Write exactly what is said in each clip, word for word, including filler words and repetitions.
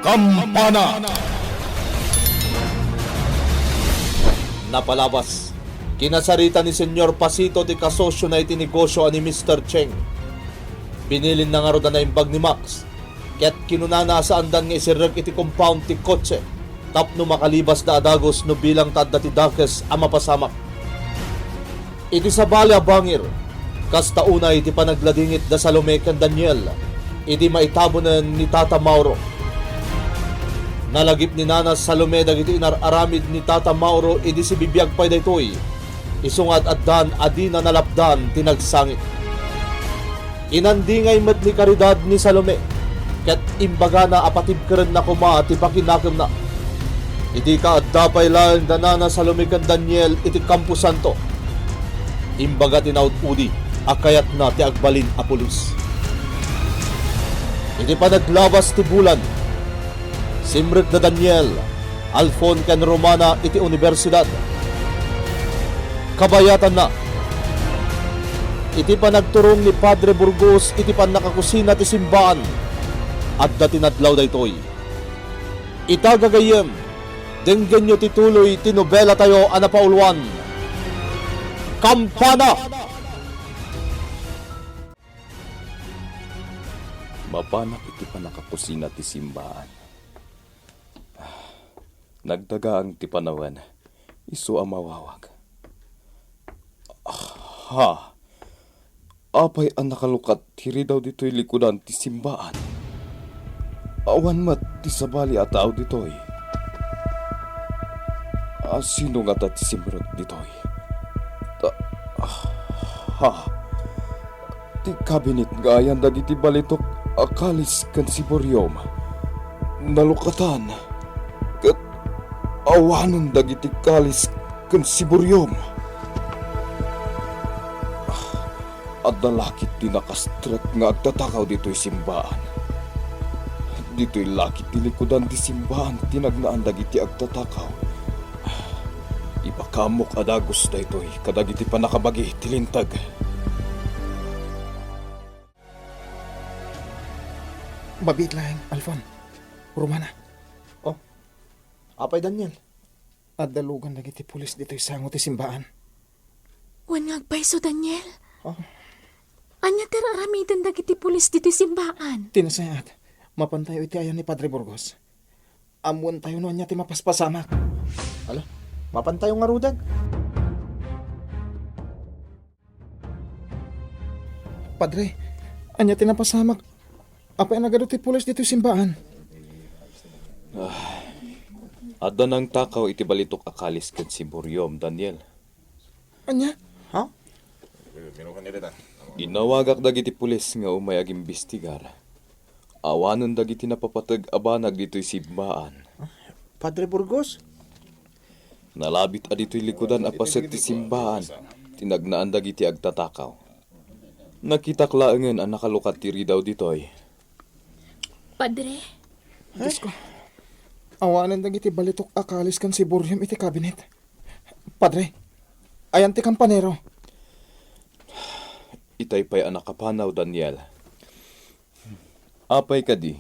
Kampana. Napalabas, kinasarita ni Señor Pasito ti kasosiona iti negosio a ni Mister Cheng. Binilinna ngarud a naimbag ni Max, ket kinunana a saandan nga isirrek iti compound ti kotse tapno makalibasda a dagus no bilang ta adda ti dakes a mapasamak. Iti sabali a bangir, kasta unay ti panagladingit da Salome ken Daniel idi maitabonen ni Tata Mauro. Nalagip ni Nana Salome dagiti inar-aramid ni Tata Mauro idi sibibiag pay daytoy, isu nga ad-addan a dina nalapdan ti nagsangit. Inandingay met ni Caridad ni Salome, ket imbagana a patibkerenna koma ti pakinakemna. Idi kaadda pay laeng da Nana Salome ken Daniel iti Camposanto, imbaga ti naud-udi a kayatna ti agbalin a pulis. Iti panaglabas ti bulan, simrek da Daniel, Alfon ken Romana iti universidad. Kabayatanna, iti panagturong ni Padre Burgos iti pannakakusina ti simbaan, adda ti nadlaw daytoy. Ita gagayyem, denggenyo ti tuloy ti nobelatayo a napauluan, Kampana! Mapanak iti pannakakusina ti simbaan. Nagdagaang ti panawen, isu a mawawag. Ha? Apay a nakalukat ti ridaw ditoy likudan ti simbaan? Awan met ti sabali a tao ditoy. A, sino ngata ti simrek ditoy? Ta, ha? Ti kabinet nga ayan dagiti balitok a kalis ken siborium, nalukatan, ket awanen dagiti kalis ken siborium. Adda la ketdi nakastrek nga agtatakaw ditoy simbaan. Ditoy la ketdi likudan ti simbaan ti nagnaan dagiti agtatakaw. Ipakaammok a dagus daytoy kadagiti pannakabagi ti linteg. Mabiit laeng, Alfon. Romana. Oh, apay, Daniel? Adda lugan dagiti pulis ditoy sango ti simbaan. Wen nga agpayso, Daniel. Oh. Ania ti ar-aramiden dagiti pulis ditoy simbaan? Ti nasayaat, mapantayo iti ayan ni Padre Burgos. Ammoentayo no ania ti mapaspasamak. Ala, mapantayo ngaruden. Padre, ania ti napasamak? Apay a nagadu ti pulis ditoy simbaan? Ah, adda nangtakaw iti balitok a kalis ken siborium, Daniel. Ania? Ha? Inawagak dagiti pulis nga umay agimbistigar. Awanen dagiti napapateg a banag ditoy simbaan. Padre Burgos? Nalabit a ditoy likudan a paset ti simbaan ti nagnaan dagiti agtatakaw. Nakitak laengen a nakalukat ti ridaw ditoy. Padre? Diyos ko. Awanen dagiti balitok a kalis ken siborium iti kabinet. Padre, ayan ti kampanero? Itay pay a nakapanaw, Daniel. Apay kadi?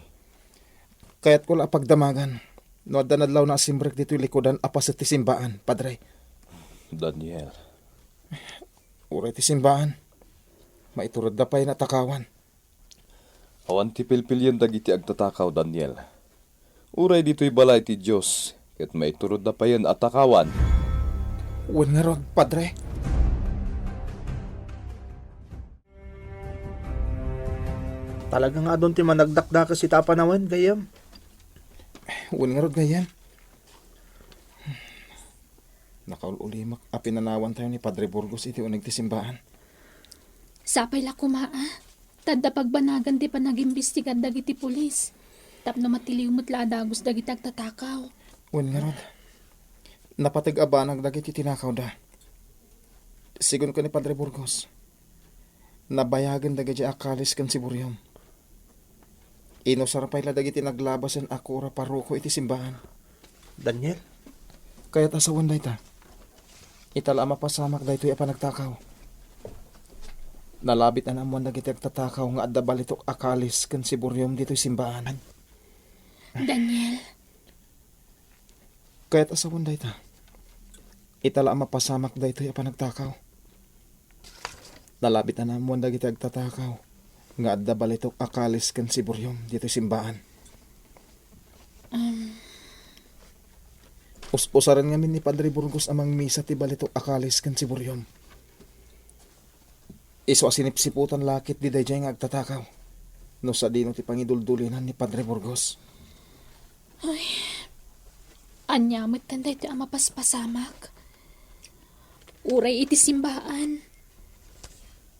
Kayatko la a pagdamagan no adda nadlawna a simrek ditoy likudan a paset ti simbaan, Padre. Daniel. Uray ti simbaan, maituredda pay a takawan. Awan ti pilpilion dagiti agtatakaw, Daniel. Uray ditoy balay ti Dios, ket maituredda payen a takawan. Wen ngarud, Padre. Talaga nga adun ti managdakdakes ita a panawen, gayyem? Wen ngarud, gayyem. Nakaul-ulimek a pinanawantayo ni Padre Burgos iti uneg ti simbaan. Sapay la koma, a, ta adda pagbanagan ti panagimbistigar dagiti pulis tapno matiliw met la a dagus dagiti agtatakaw. Wen ngarud, napateg a banag dagiti tinakawda. Sigun ken ni Padre Burgos, nabayagen dagiti a kalis ken siborium. Inusar pay la dagiti naglabasen a kura paroko iti simbaan. Daniel? Kayat a sawen dayta, ita la a mapasamak daytoy a panagtakaw. Nalabit a naammoan dagiti agtatakaw nga adda balitok a kalis ken siborium ditoy simbaan. Daniel. Kayat a sawen dayta. Ita la a mapasamak daytoy a panagtakaw. Nalabit a naammoan dagiti agtatakaw nga adda balitok a kalis ken siburium ditoy simbaan. Um. Us-usaren ngamin ni Padre Burgos a mangmisa ti balitok a kalis ken siburium. Isu a sinipsiputan la ketdi daydiay nga agtatakaw no sadino ti pangiduldulinan ni Padre Burgos. Ay, ania met daytoy a mapaspasamak? Uray iti simbaan,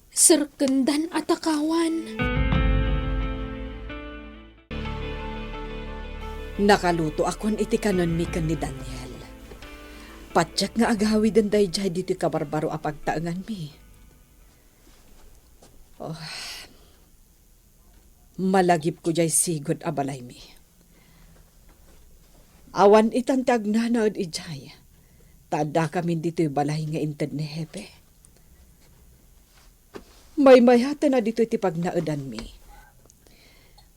serkendan a takawan. Nakalutoakon iti kanenmi ken ni Daniel. Patiek nga agawiden daydiay ditoy kabarbaro a pagtaenganmi. Oh, malagipko diay sigud a balaymi. Awan itan ti agnanaed idiay, ta addakamin ditoy balay nga inted ni Hepe. Maymayaten a ditoy ti pagnaedanmi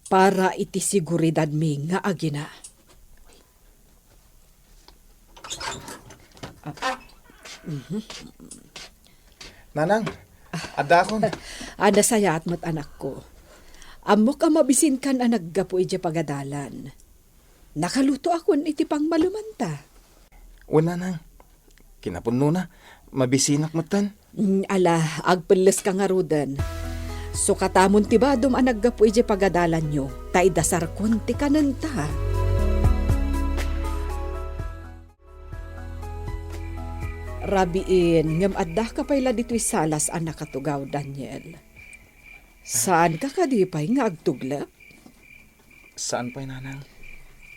para iti seguridadmi nga agina. Ah. Mhm. Nanang, addaakon. Ah, nasayaat met, anakko. Ammok a mabisinkan a naggapu idiay pagadalan. Nakalutoakon iti pangmalumanta. Wen, nanang. Kinapudnona, mabisinak metten. Mm, ala, agpelleska ngaruden. Sukatamon ti badom a naggapu idiay pagadalanyo, ta idasarkon ti kanenta. Rabiin, ngem addaka pay la ditoy salas a nakatugaw, Daniel. Saanka kadi pay nga agtuglep? Saan pay, nanang.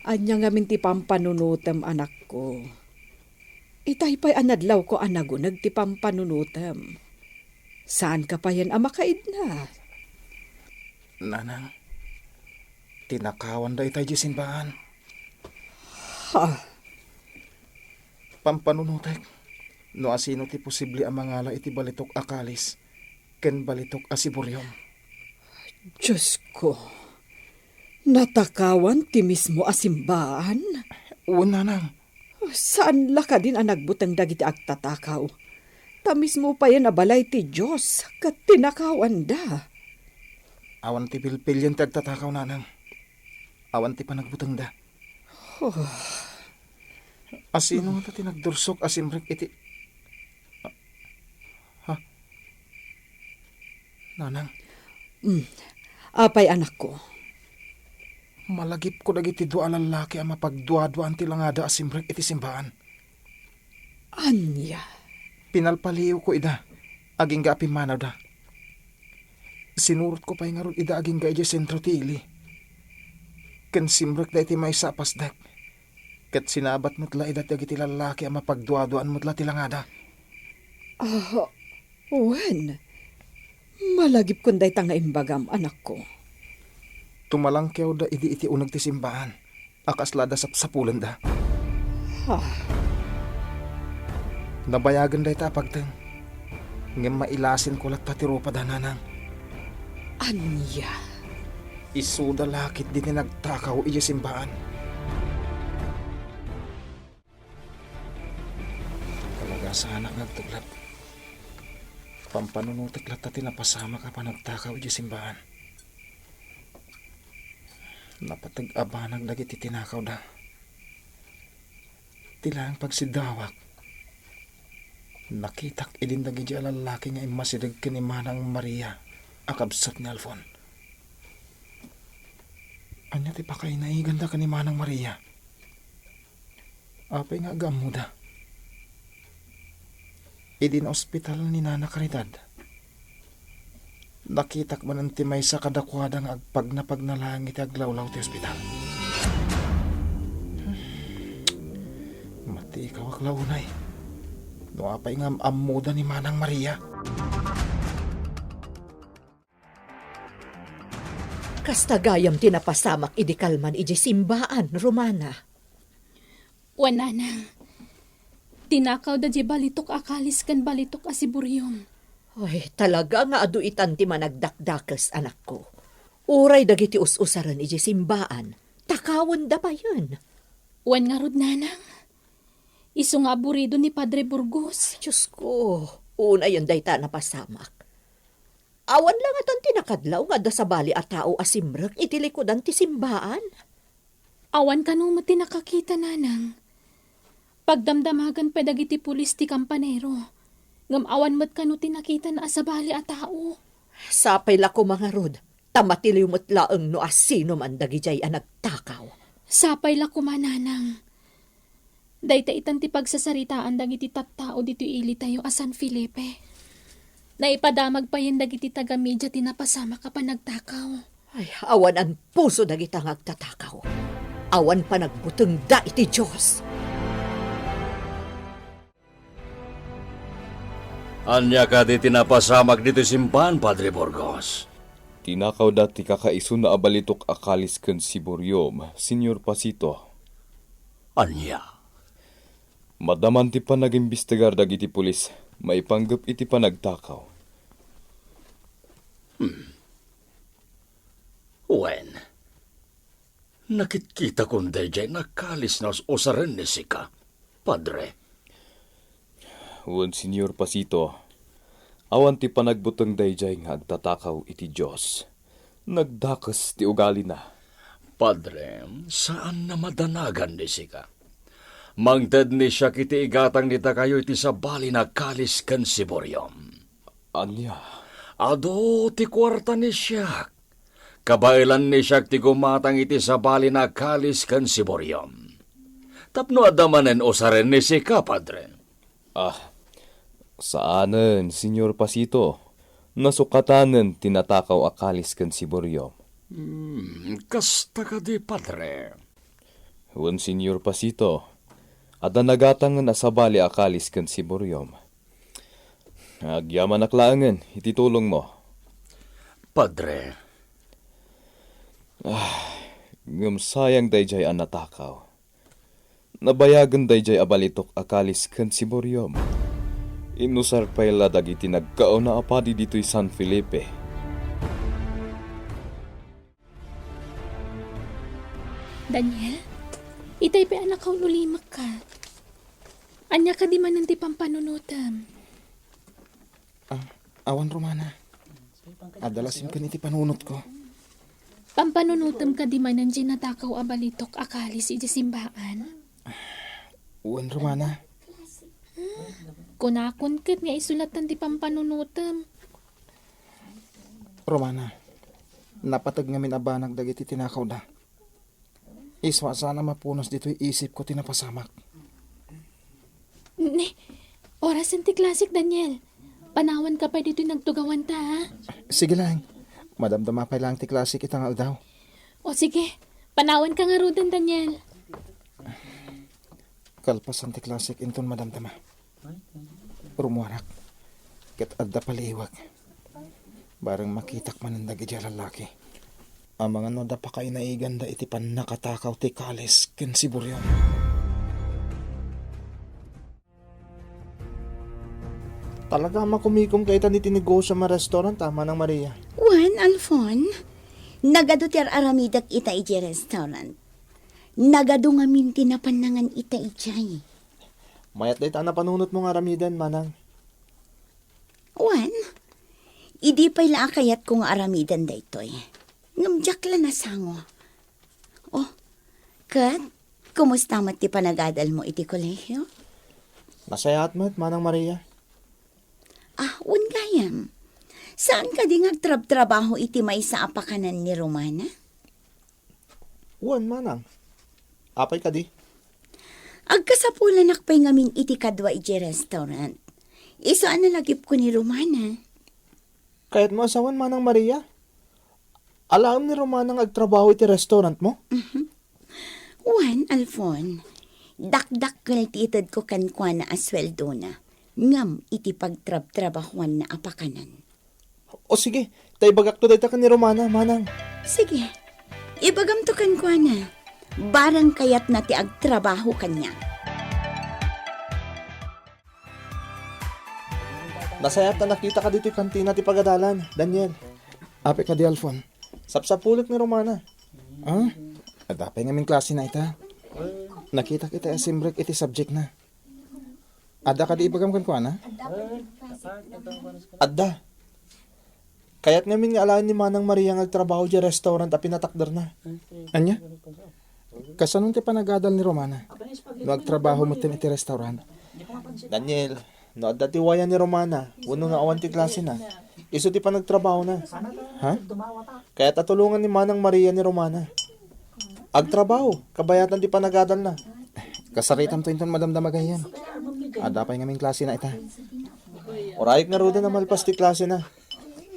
Ania ngamin ti pampanunotem, anakko? Itay pay a nadlawko a naguneg ti pampanunotem. Saanka payen a makaidna? Nanang, tinakawanda itay diay simbaan. Ha? Pampanunotek, no asino ti posible a mangala iti balitok a kalis ken balitok a siburium. Diosko, natakawan ti mismo a simbaan? Wen, nanang. Saan la kadin a nagbuteng dagiti agtatakaw? Ta mismo payen a balay ti Dios ket tinakawanda. Awan ti pilpilian ti agtatakaw, nanang. Awan ti panagbutengda. Oh. Asino ngata ti nagdursok a simrek iti, ha? Nanang. Mm. Apay, anakko? Malagipko dagiti dua a lallaki a mapagduaduaan ti langada a simrek iti simbaan. Ania? Pinalpaliiwko ida, agingga a pimmanawda. Sinurotko pay ngarud ida agingga idiay sentro ti ili. Ken simrekda iti maysa a pasdek. Ket sinabat met la ida dagiti lallaki a mapagduaduaan met la ti langada. Ah, wen. Malagipkon dayta nga imbagam, anakko. Tumalangkewda idi iti uneg ti simbaan a kasla adda sapsapulenda. Ha? Nabayagen dayta a pagteng, ngem mailasinko latta ti rupada, nanang. Ania? Isuda la ketdi ti nagtakaw idiay simbaan. Talaga saanak nga agtuglep. Pampanunotek latta ti napasamak a panagtakaw idiay simbaan. Napateg a banag dagiti tinakawda. Ti laeng pagsiddawak, nakitak idin dagiti a lallaki nga immasideg ken ni Manang Maria a kabsat ni Alfon. Ania ti pakainaiganda ken ni Manang Maria? Apay nga agammoda? Idi naospital ni Nana Caridad, nakitak manen ti maysa kadakuada nga agpagnapagnalaing iti aglawlaw ti ospital. Matikawak la unay no apay nga am-ammoda ni Manang Maria. Kasta gayam ti napasamak idi kalman idiay simbaan, Romana. Wen, nanang, tinakawda diay balitok a kalis ken balitok a siburium. Ay, talaga nga adu itan ti managdakdakes, anakko. Uray dagiti us-usaren idiay simbaan, ta Kawenda payen. Wen ngarud, nanang. Isu nga aburido ni Padre Burgos. Diosko, unayen dayta a napasamak. Awan la ngatan ti nakadlaw nga adda sabali a tao a simrek iti likudan ti simbaan? Awan kano met ti nakakita, nanang. Pagdamdamagan pay dagiti pulis ti kampanero, ngem awan met kano ti nakitan a sabali a tao. Sapay la koma ngarud, ta matiliw met laeng no asino man dagidiay a nagtakaw. Sapay la koma, nanang. Dayta itan ti pagsasaritaan dagiti tattao ditoy ilitayo a San Felipe. Naipadamag payen dagiti taga-media ti napasamak a panagtakaw. Ay, awan anpuso dagita nga agtatakaw. Awan panagbutengda iti Dios. Ania kadi ti napasamak ditoy simbaan, Padre Burgos? Tinakawda ti kakaisuna a balitok a kalis ken siborium, Señor Pasito. Ania? Madaman ti panagimbestigar dagiti pulis maipanggep iti panagtakaw. Hmm. Wen, nakitkitakon daydiay a kalis nga us-usaren ni sika, Padre. Wen, Señor Pasito, awan ti panagbuteng daydiay nga agtatakaw iti Dios. Nagdakes ti ugalina. Padre, saan a madanagan ni sika. Mangted ni siak iti igatang ni dakayo iti sabali a kalis ken siborium. Ania? Adu ti kuarta ni siak. Kabaelan ni siak ti gumatang iti sabali a kalis ken siborium. Tapno adda manen usaren ni sika, Padre. Ah, saanen, Señor Pasito. Nasukatanen ti natakaw a kalis ken siborium. Hmm, kasta kadi, Padre. Wen, Señor Pasito, adda nagatangen a sabali a kalis ken siborium. Agyamanak laengen iti tulongmo. Padre. Ah, ngem sayang daydiay a natakaw. Nabayagen daydiay a balitok a kalis ken siborium. Inusar pay la dagiti nagkauna a padi ditoy San Felipe. Daniel, itay pay a nakaul-ulimakka. Ania kadi manen ti pampanunotem? Ah, awan, Romana. Adda la simken iti panunotko. Pampanunotem kadi manen diay natakaw a balitok a kalis idiay simbaan? Wen, Romana. Kunakon ket nga isu latta ti pampanunotem. Romana, napateg ngamin a banag dagiti tinakawda. Isu a saan a mapunas ditoy isipko ti napasamak. Ne, orasen ti klasik, Daniel. Panawanka pay ditoy nagtugawanta, ha? Sige laeng. Madamdama pay laeng ti klasik ita nga aldaw. O sige, panawanka ngaruden, Daniel. Kalpasan ti klasik inton madamdama. Rummuarak. Ket adda paliiwek. Bareng makitak manen dagiti a lallaki. Amangan no adda pakainaiganda iti pannakatakaw ti kalis ken siborium. Talaga a makumikom kaitan iti negosio a restaurant, ah, Manang Maria. Wen, Alfon, nagadu ti ar-aramidek ita idiay restaurant. Nagadu ngamin ti napannangan ita idiay. Mayat dayta a napanunotmo nga aramiden, Manang. Wen, idi pay la a kayatko nga aramiden daytoy. Ngem diak la nasango. Oh, ket, kumusta met ti panagadalmo iti kolehio? Nasayaat met, Manang Maria. Ah, wen gayam. Saan kadi nga agtrabtrabaho iti maysa a pakanan ni Romana? Wen, Manang. Apay kadi? Agkasapulanak pay ngamin iti kadua idiay restaurant. Isu a nalagipko ni Romana. Kayatmo a sawen, Manang Maria? Alaem ni Romana nga agtrabaho iti restaurantmo? Mhm. Wen, Alfon, dakdakkel ti itedko kenkuana a sueldona, ngem iti pagtrabtrabahoanna a pakanan. O sige, ta ibagakto dayta ken ni Romana, Manang. Sige, ibagamto kenkuana. Barang kayatna ti agtrabaho kaniak. Nasayaat ta nakitaka ditoy kantina ti pagadalan, Daniel. Apay kadi, Alfon? Sapsapulek ni Romana. Ah? Adda pay ngamin klasena ita. Nakitak ita a simrek iti subjectna. Adda kadi ibagam kenkuana? Adda. Kayat ngamin nga alaen ni Manang Maria nga agtrabaho diay restaurant a pinatakderna. Ania? Kasano ti panagadal ni Romana? No agtrabaho metten iti restaurant? Daniel, no adda ti waya ni Romana, wenno no awan ti klasena, isu ti panagtrabahona. Ha? Kayat a tulongan ni Manang Maria ni Romana. Agtrabaho, kabayatan ti panagadalna. Kasaritamto inton madamdama gayyem. Adda pay ngamin klasena ita. Urayek ngaruden a malpas ti klasena.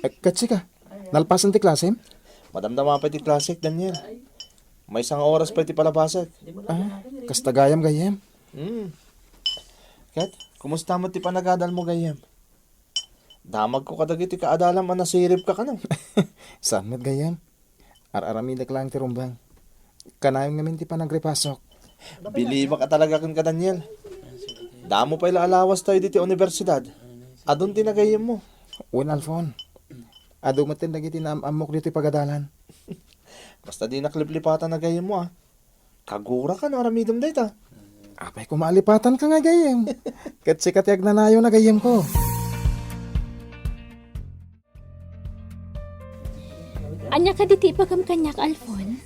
Eh, ket sika, nalpasen ti klasem? Madamdama pay ti klasek, Daniel. Maysa nga oras pay ti palabasek. Ah, kasta gayam gayyem. Hmm. Ket, kumusta met ti panagadalmo gayyem? Damagko kadagiti kaadalam a nasiribka kano. Saan met gayyem? Ar-aramidek laeng ti rumbeng. Kanayon ngamin ti panagripasok. Bilibak a talaga kenka, Daniel. Damo pay la a lawastayo ditoy universidad. Adun ti nagayyemmo. Wen, Alfon. Adu metten dagiti naam-ammok ditoy pagadalan. Basta dinak liplipatan a gayyemmo, a. Kaguraka no aramidem dayta. Apay koma a lipatanka nga gayyem? Ket sika ti agnanayon a gayyemko. Ania kadi ti ibagam kaniak, Alfon?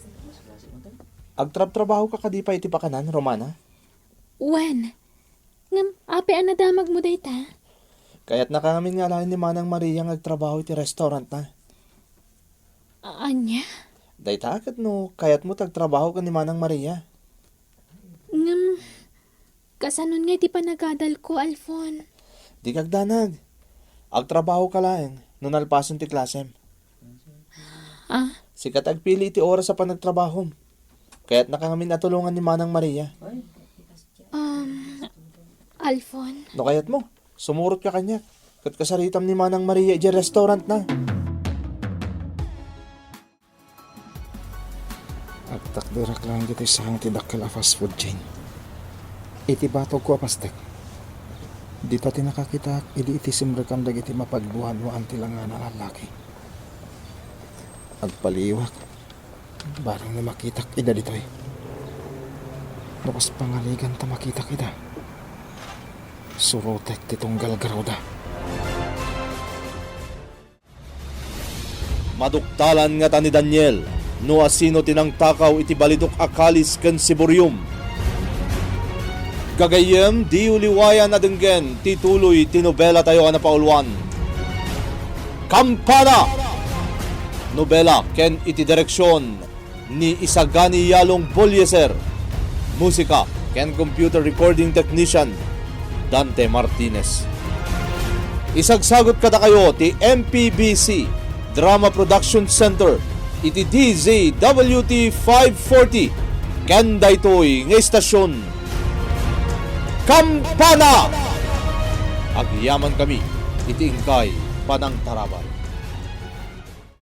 Agtrabtrabahoka kadi pay iti pakanan, Romana? Wen. Ngem, apay a nadamagmo dayta? Kayatnaka ngamin nga alaen ni Manang Maria nga agtrabaho iti restaurantna. A-, ania? Dayta ket no kayatmo ti agtrabaho ken ni Manang Maria. Ngem, kasanon nga iti panagadalko, Alfon? Dika agdanag. Agtrabahoka laeng no nalpasen ti klasem. Ah? Sika ti agpili iti oras a panagtrabahom. Kayatnaka ngamin a tulongan ni Manang Maria. Um, Alfon? No kayatmo, sumurotka kaniak. Ket kasaritam ni Manang Maria idiay restaurantna. Agtakderak laeng ditoy sangay ti dakkel a fast food chain. Iti batogko a pastek, dita ti nakakitaak idi iti simrekan dagiti mapagduaduaan ti langana a lallaki. Agpaliiwak, bareng no makitak ida ditoy. No kas pangarigan ta makitak ida, surotek ti tunggal garruda. Maduktalan ngata ni Daniel no asino ti nangtakaw iti balidok a kalis ken siborium. Gagayyem, diyo liwayan a denggen ti tuloy ti nobelatayo a napauluan, Kampana! Nobela ken iti direksion ni Isagani Yalong Bolieser. Musika ken computer recording technician, Dante Martinez. Isagsagut kadakayo ti M P B C Drama Production Center iti D Z W T five forty ken daytoy nga istasyon, Kampana! Agyamankami iti inkay panangtarabay.